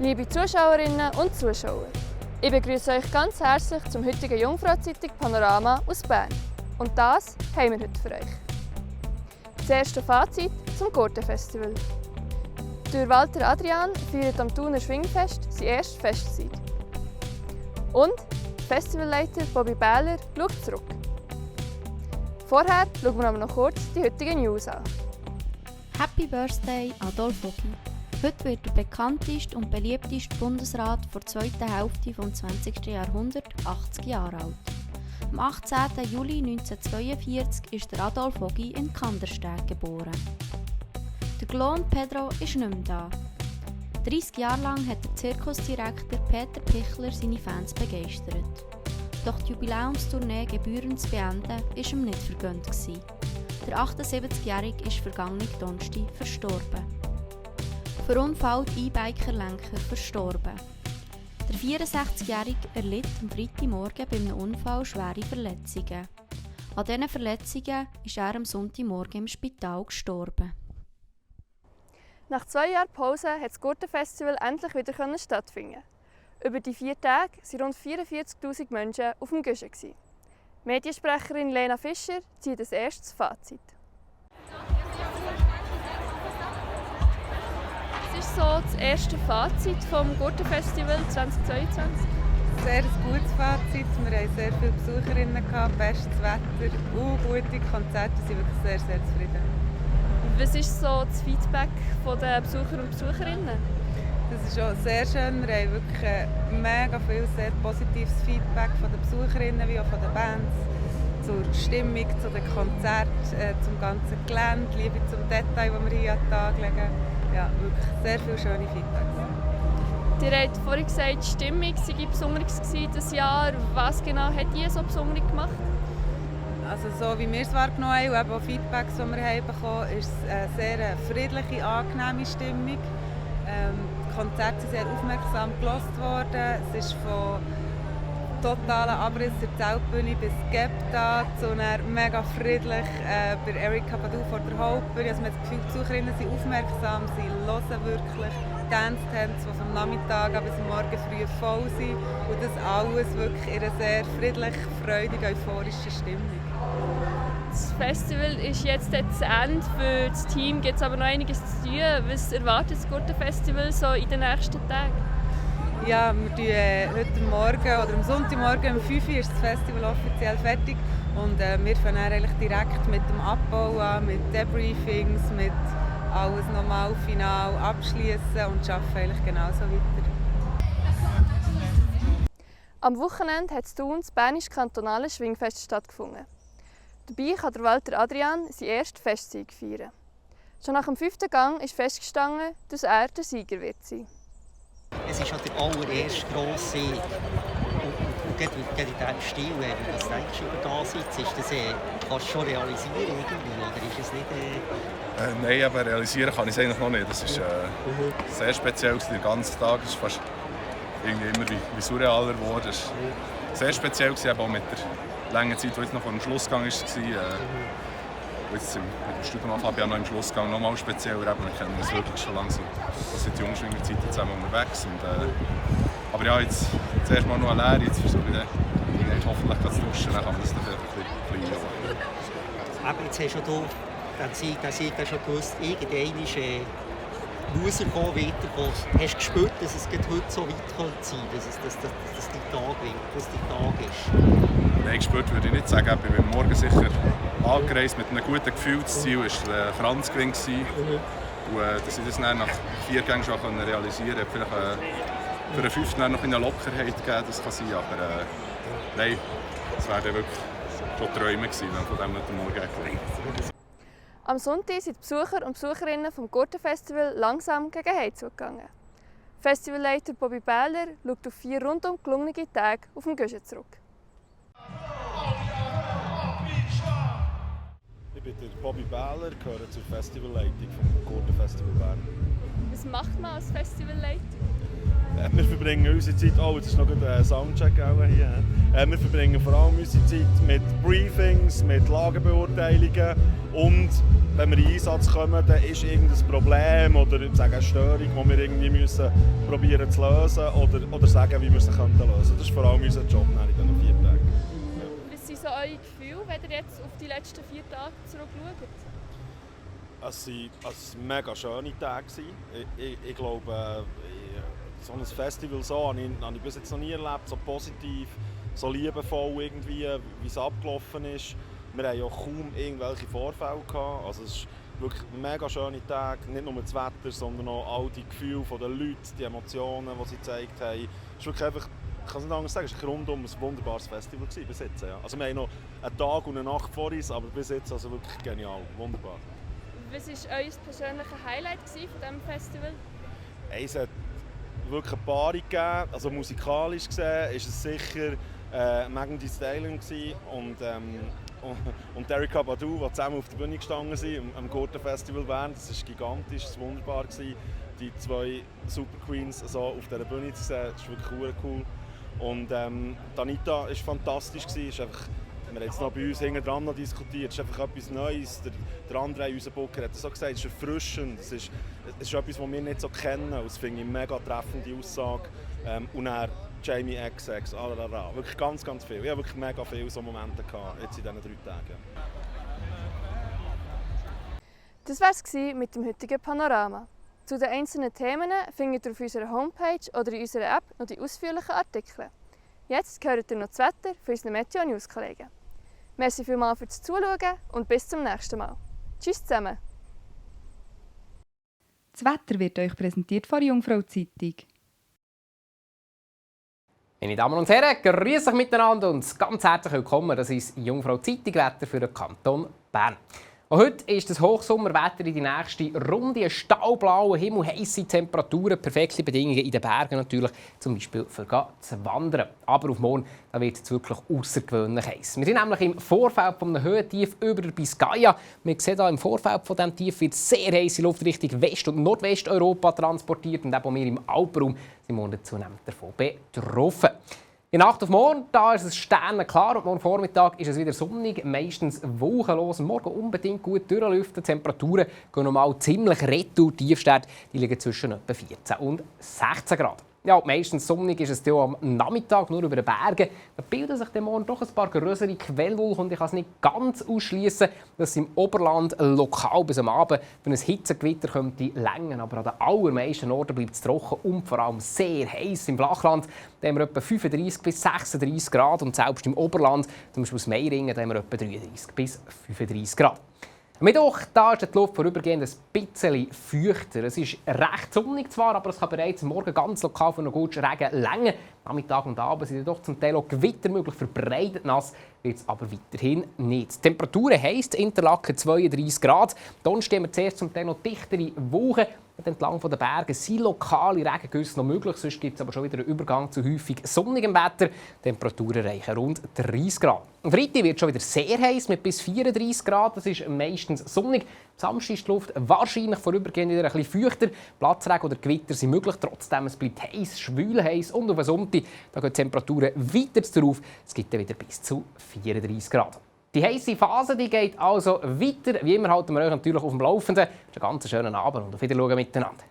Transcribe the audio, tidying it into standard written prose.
Liebe Zuschauerinnen und Zuschauer, ich begrüße euch ganz herzlich zum heutigen Jungfrau-Zeitung Panorama aus Bern. Und das haben wir heute für euch. Das erste Fazit zum Gurtenfestival. Der Walter Adrian feiert am Thuner Schwingfest seine erste Festzeit. Und Festivalleiter Bobby Bähler schaut zurück. Vorher schauen wir aber noch kurz die heutigen News an. Happy Birthday Adolf Ogi. Heute wird der bekannteste und beliebteste Bundesrat der zweiten Hälfte des 20. Jahrhunderts 80 Jahre alt. Am 18. Juli 1942 ist der Adolf Ogi in Kandersteg geboren. Der Clown Pedro ist nicht mehr da. 30 Jahre lang hat der Zirkusdirektor Peter Pichler seine Fans begeistert. Doch die Jubiläumstournee gebührend zu beenden war ihm nicht vergönnt. Der 78-Jährige ist vergangenen Donnerstag verstorben. Verunfallt E-Biker-Lenker verstorben. Der 64-Jährige erlitt am Freitagmorgen bei einem Unfall schwere Verletzungen. An diesen Verletzungen ist er am Sonntagmorgen im Spital gestorben. Nach 2 Jahren Pause hat das Gurtenfestival endlich wieder stattfinden. Über die 4 Tage waren rund 44'000 Menschen auf dem Güschen. Mediensprecherin Lena Fischer zieht das erste Fazit. Was ist so das erste Fazit vom Gurtenfestival 2022? Sehr gutes Fazit. Wir hatten sehr viele Besucherinnen, bestes Wetter, gute Konzerte. Wir sind wirklich sehr, sehr zufrieden. Was ist so das Feedback der Besucher und Besucherinnen? Das ist auch sehr schön. Wir haben wirklich mega viel sehr positives Feedback von den Besucherinnen wie auch von den Bands zur Stimmung, zu den Konzerten, zum ganzen Gelände, Liebe zum Detail, das wir hier an den Tag legen. Ja, wirklich sehr viele schöne Feedbacks. Ihr habt vorhin gesagt, die Stimmung sei besonders dieses Jahr. Was genau hat die so besonders gemacht? Also so wie wir es wahrgenommen haben und eben auch Feedbacks, die wir haben bekommen, ist es eine sehr friedliche, angenehme Stimmung. Die Konzerte sind sehr aufmerksam gehört worden. Es ist von totalen Abriss der Zeltbühne bis Gepta zu einer mega friedlich bei Erika Badu vor der Hauptbühne. Also man hat das Gefühl, die Besucherinnen sind aufmerksam, sie hören wirklich Dance-Tänze, die vom Nachmittag bis morgen früh voll sind. Und das alles wirklich in einer sehr friedlich, freudig, euphorischen Stimmung. Das Festival ist jetzt das Ende. Für das Team gibt es aber noch einiges zu tun. Was erwartet das Gurtenfestival so in den nächsten Tagen? Ja, wir heute Morgen oder am Sonntagmorgen um 5 Uhr ist das Festival offiziell fertig. Und wir fangen eigentlich direkt mit dem Abbau an, mit Debriefings, mit alles nochmal final abschließen und arbeiten eigentlich genauso weiter. Am Wochenende hat in Thun das Bernische Kantonale Schwingfest stattgefunden. Dabei kann der Walter Adrian seine erste Festzeit feiern. Schon nach dem 5. Gang ist festgestanden, dass er der Sieger wird sein. Es ist ja der allererste grosse und in diesem Stil, wenn du das denkst, über da sitzt, kannst du schon realisieren irgendwie, oder ist es nicht... Nein, aber realisieren kann ich es eigentlich noch nicht. Das ist sehr speziell. Der ganze Tag ist fast irgendwie immer wie surrealer geworden. Es war sehr speziell, auch mit der langen Zeit, die jetzt noch vor dem Schlussgang war. Jetzt mit dem Studium an Fabian noch im Schlussgang noch mal spezieller. Wir kennen uns wirklich schon langsam. Wir sind die Jungschwingerzeit zusammen unterwegs. Aber ja, jetzt zuerst mal noch eine Lehre. Jetzt versuche ich hoffentlich zu duschen. Dann kann man das dann ein bisschen einholen. Aber jetzt hast du den Sieg schon gewusst, irgendwann muss er kommen, weiterkommen. Hast du gespürt, dass es heute so weit sein könnte, dass dein Tag wird, dass dein Tag ist? Nein, gespürt würde ich nicht sagen. Ich bin morgen sicher angereist mit einem guten Gefühl. Das Ziel war Kranzgewinn. Und dass ich das dann nach 4 Gängen schon realisieren konnte. Vielleicht für den 5. noch eine Lockerheit geben, das kann sein. Aber nein, es wäre wirklich schon Träume gewesen, wenn von dem nicht morgen gelingt. Am Sonntag sind die Besucher und Besucherinnen vom Gurtenfestival langsam gegen Heim zugegangen. Festivalleiter Bobby Bähler schaut auf 4 rundum gelungene Tage auf dem Güschen zurück. Ich bin der Bobby Bähler, gehöre zur Festivalleitung vom Gurtenfestival Bern. Was macht man als Festivalleiter? Wir verbringen unsere Zeit, jetzt ist noch ein Soundcheck auch hier. Wir verbringen vor allem unsere Zeit mit Briefings, mit Lagebeurteilungen und wenn wir in den Einsatz kommen, dann ist irgendein Problem oder eine Störung, die wir irgendwie müssen probieren zu lösen oder sagen, wie wir sie lösen könnten. Das ist vor allem unser Job in diesen 4 Tagen. Was sind so eure Gefühle, wenn ihr jetzt auf die letzten 4 Tage zurückschaut? Es waren mega schöne Tage. Ich glaube, so ein Festival so habe ich bis jetzt noch nie erlebt, so positiv, so liebevoll irgendwie, wie es abgelaufen ist. Wir hatten ja kaum irgendwelche Vorfälle gehabt. Also es ist wirklich mega schöne Tage, nicht nur das Wetter, sondern auch all die Gefühle der Leute, die Emotionen, die sie gezeigt haben. Es ist wirklich einfach, ich kann es nicht anders sagen, es war rundum ein wunderbares Festival bis jetzt. Ja. Also wir haben noch einen Tag und eine Nacht vor uns, aber bis jetzt also wirklich genial, wunderbar. Was war euer persönliches Highlight von diesem Festival? Es hat wirklich ein paar gegeben. Also musikalisch gesehen war es sicher Megan Thee Stallion und Erykah Badu, die zusammen auf der Bühne gestanden sind am Gurten-Festival Bern. Das war gigantisch, das war wunderbar. Die 2 Super Queens so auf dieser Bühne zu sehen, das ist wirklich cool. Und Anita war fantastisch. Ist einfach, wir haben jetzt noch bei uns hinten dran noch diskutiert. Es ist einfach etwas Neues. Der André, unser Booker, hat so gesagt, es ist erfrischend. Es ist etwas, was wir nicht so kennen. Das finde ich eine mega treffende Aussage. Und dann Jamie XX, wirklich ganz, ganz viel. Ich hatte wirklich mega viele so Momente jetzt in diesen 3 Tagen. Das war es mit dem heutigen Panorama. Zu den einzelnen Themen findet ihr auf unserer Homepage oder in unserer App noch die ausführlichen Artikel. Jetzt hört ihr noch das Wetter von unseren Meteo-News-Kollegen. Merci vielmals fürs Zuschauen und bis zum nächsten Mal. Tschüss zusammen! Das Wetter wird euch präsentiert von Jungfrau Zeitung. Meine Damen und Herren, grüß euch miteinander und ganz herzlich willkommen. Das ist Jungfrau Zeitung Wetter für den Kanton Bern. Und heute ist das Hochsommerwetter in die nächste Runde. Ein staubblauer Himmel, heisse Temperaturen, perfekte Bedingungen in den Bergen natürlich, zum Beispiel für zu wandern. Aber auf morgen wird es wirklich außergewöhnlich heiß. Wir sind nämlich im Vorfeld von einem Höhentief über der Biscaya. Wir sehen hier im Vorfeld von diesem Tief wird sehr heiße Luft Richtung West- und Nordwesteuropa transportiert. Und auch wir im Alpenraum sind morgen zunehmend davon betroffen. In Nacht auf morgen da ist es sternenklar und morgen Vormittag ist es wieder sonnig, meistens wolkenlos. Morgen unbedingt gut durchlüften. Die Temperaturen gehen normal ziemlich retour. Die Tiefstwerte liegen zwischen etwa 14 und 16 Grad. Ja, meistens sonnig ist es hier am Nachmittag, nur über den Bergen. Da bilden sich dann morgen doch ein paar größere Quellwolken und ich kann es nicht ganz ausschließen, dass es im Oberland lokal bis am Abend für ein Hitzegewitter könnte reichen. Aber an den allermeisten Orten bleibt es trocken und vor allem sehr heiß. Im Flachland da haben wir etwa 35 bis 36 Grad und selbst im Oberland, zum Beispiel aus Meiringen, da haben wir etwa 33 bis 35 Grad. Am Mittwoch da ist die Luft vorübergehend ein bisschen feuchter. Es ist recht sonnig zwar, aber es kann bereits morgen ganz lokal für einen guten Regen reichen. Nachmittag und Abend sind doch zum Teil auch Gewitter möglich, verbreitet nass wird es aber weiterhin nicht. Die Temperaturen heisst Interlaken 32 Grad. Donnerstag haben wir zuerst zum Teil noch dichtere Wolken. Entlang der Berge sind lokale Regengüsse noch möglich, sonst gibt es aber schon wieder einen Übergang zu häufig sonnigem Wetter. Die Temperaturen reichen rund 30 Grad. Am Freitag wird es schon wieder sehr heiß mit bis 34 Grad. Das ist meistens sonnig. Am Samstag ist die Luft wahrscheinlich vorübergehend wieder ein bisschen feuchter. Platzregen oder Gewitter sind möglich. Trotzdem es bleibt heiß, schwül heiß. Und auf den Sonntag da gehen die Temperaturen weiter darauf. Es gibt dann wieder bis zu 34 Grad. Die heisse Phase die geht also weiter. Wie immer halten wir euch natürlich auf dem Laufenden. Einen ganz schönen Abend und auf Wiedersehen miteinander.